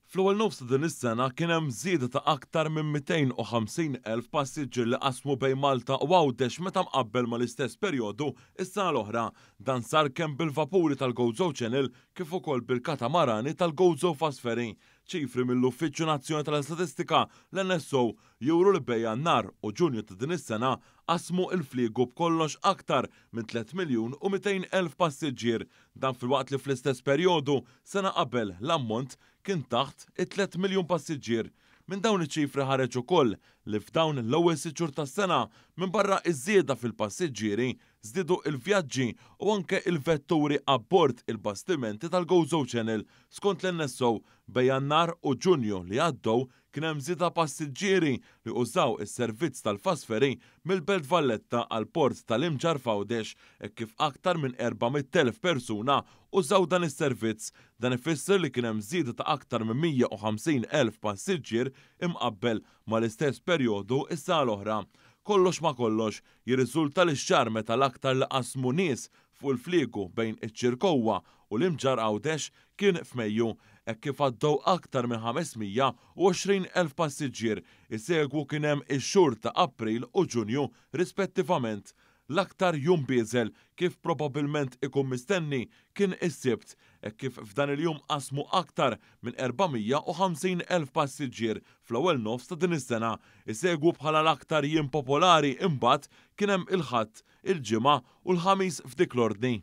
Fl-ewwel nofs ta' din is-sena kien hemm żieda ta' aktar minn 250,000 passiġġier li qasmu bejn Malta u Għawdex meta mqabbel mal-istess perjodu s-sena l-oħra. Dan sar kemm bil-vapuri tal-Gozo Channel kif ukoll bil-katamarani tal-Gozo Fast Ferry. Ċifri mill-Uffiċċju Nazzjonali tal-Istatistika, l-NSO, juru li bejn Jannar u Ġunju ta' din is-sena qasmu l-fliegu b'kollox aktar minn 3 miljun u 200 elf passiġġier. Dan filwaqt li fl-istess perjodu sena qabel l-ammont kien taħt it-tlett miljun passiġġier. Minn dawn iċ-ċifri ħareġ ukoll li f'dawn l-ewwel sitt xhur tas-sena, minbarra ż-żieda fil-passiġġieri, żdiedu l-vjaġġi u anke l-vetturi abbord il-bastimenti tal-Gozo Channel. Skont l-NSO, bejn Jannar u Ġunju li għaddew kien hemm żieda passiġġieri li użaw is-servizz tal-fast ferry mill-Belt Valletta għall-Port tal-Imġarr f'Għawdex hekk kif aktar minn 400,000 persuna użaw dan is-servizz. Dan ifisser li kien hemm żieda ta' aktar minn 150,000 passiġġier imqabbel mal-istess perjodu s-sena l-oħra. Kollox ma' kollox, jirriżulta li x-xahar meta l-aktar li qasmu nies fuq il-fliegu bejn iċ-Ċirkowwa u l-Imġarr Għawdex kien f'Mejju, hekk kif għaddew aktar minn 520,000 passiġġier. Isegwu kien hemm ix-xhur ta' April u Ġunju rispettivament. L-aktar jum bieżel, kif probabbilment ikun mistenni, kien is-Sibt, hekk kif f'dan il-jum qasmu aktar minn 450,000 passiġġier fl-ewwel nofs ta' din is-sena. Isegwu bħala l-aktar jiem popolari imbagħad kien hemm il-Ħadd, il-Ġimgħa u l-Ħamis f'dik l-ordni.